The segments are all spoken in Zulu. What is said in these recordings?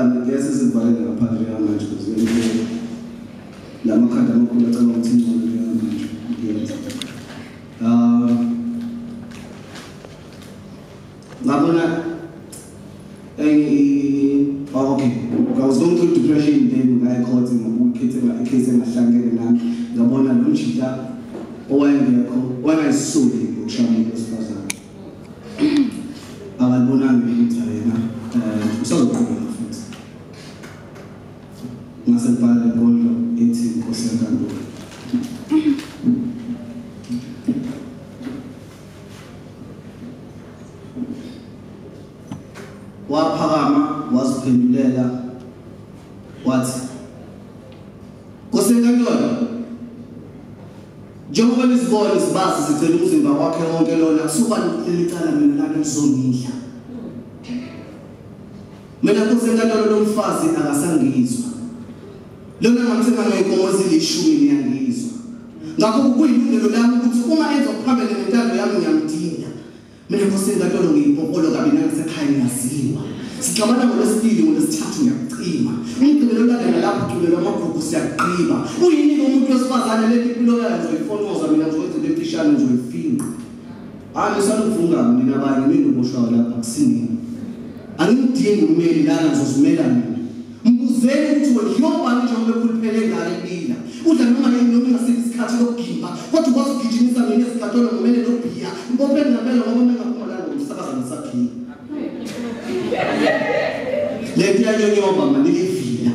Ngeke sivalele ngaphandle manje kuze lamakhadi amakhulu acabanga ukuthi ingcono njengamanje ukuyenza. Ngabona okay, I was going through depression then ngaya court ngabuka icase engahlangene nami, ngabona lo mjita owayengekho owayengayisoli ngokushaya umuntu wesifazane. Akalibonanga iphutha yena, usazoqhubeka futhi. Ngase ngibhala le nkondlo ethi Nkosi yenkantolo. Waphakama waziphendulela wathi, Nkosi yenkantolo, njengoba nizibona izibazi zigcina umzimba wakhe wonke lona, kusuka leli cala mina lana lizongidla. Mina Nkosi yenkantolo lo mfazi akasangizwa. Lona ngamthenga ngey'nkomo ezilishumi niyangizwa. Ngakho kuyilungelo lami ukuthi uma enza okuphambene nentando yami ngiyamdinga. Mina Nkosi yenkantolo ngiyipopolo kabi nangisekhaya ngiyaziwa. Sixabana ngolwesibili ngolwesithathu ngiyakucima. Umgqibelo olandela lapho ugqibelo amagugu siyaqqiba. Uyini-ke umuntu wesifazane lento impilo yayo ngizoyifonoza mina ngizoyenza into emfishane ngizoyifinqa. Hhayi nisanukuvungama nina abanye nina oboshwayo lapha kusinini. Angimdingi ummeli lana ngizozimela mina. Mbuzeni ukuthi wedliwa ubani njengoba ekhuluphele ngale ebila. Udla noma yini noma ingasiphi isikhathi lokugimba, kodwa ukwazi ukugijimisa mina ezinkantolo ngomele nobhiya. Mbopheni ngempela ngoba uma engaphuma lana ngomsakaza ngisaphiya. Lento iyanyonyoba mani livila.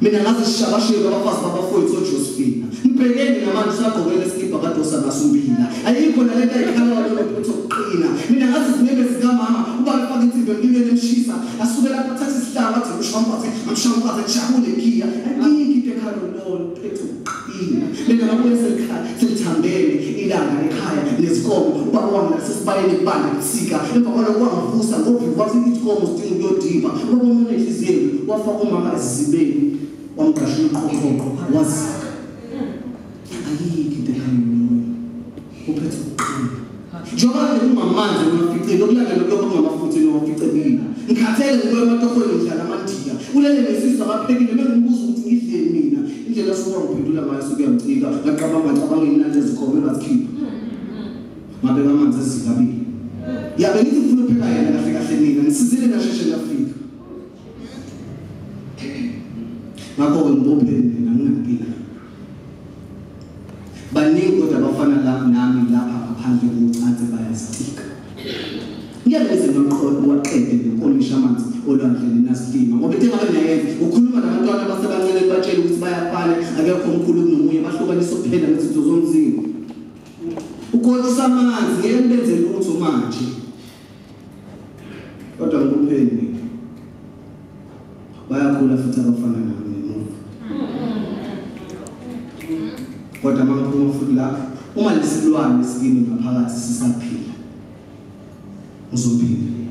Mina ngazishabasheka abafazi babafowethu oJosephina. Mbhekeni namanje usagqokele isikibha kadosa nasumbila. Ayikho nalento ayikhala lolo phutho kuqina. Mina ngazi izinyembezi zikamama uba efaka insimbi emlilweni emshisa. Asuke lapho athathe isihlangu athi umshamfazi, umshamfazi ejabule ngiya. Ayikho into ekhala lolo phethu kuqina. Mina ngabuye selikhaya selithambene ilanga ekhaya nezikomo ubaba wami nasesibayeni kubanda kusika. Emva kwalokho wangivusa ngovivi wathi izikomo zidinga ukuyodipha. Ubaba wami unenhliziyo wafaka umama esizibeni wamgqashula uqhoqhoqho wazika. Ayikho into ekhala lolo uphethe ukuqina. Njengoba kungamanzi umaficile okulandela kuyoba kungamafutha nowaficekile. Ngikhathele ngikuya ematohweni ngidlala amandiya. Ulele nesisu abaphekile bengimbuza ukuthi ngidleni mina. Indlela asuka ngiphendula ngayo sukuyangicika. Ngacabanga ngacabanga inani lezikhomo engazikhipha. Ngabeka amanzi ezikabili. Ya bengithi ngifuna ukupheka yena kahle kahle mina. Ngisizile nasheshe ngafika. Ngakho-ke ngibophele mina nginankinga. Baningi kodwa abafana nami lapha ngaphandle kocansi bayazitika. Ngeke ngize ngiwaqede ngenkomishi amanzi olwandle ninasitima ngoba into engabe ngiyayenza ukhuluma nabantwana abasebancane batshele ukuthi bayafana, akekho omkhulu kunomunye, bahlukaniswa kuphela ngezitho zomzimba. Ukhohlisa amanzi ngeke nibenze lutho manje. Kodwa ngikupheni mina. Bayakhula futhi abafana nami ngemuva. Kodwa uma ngiphuma futhi la, uma lesilwane sikimi ngaphakathi sisaphila, ngizophila.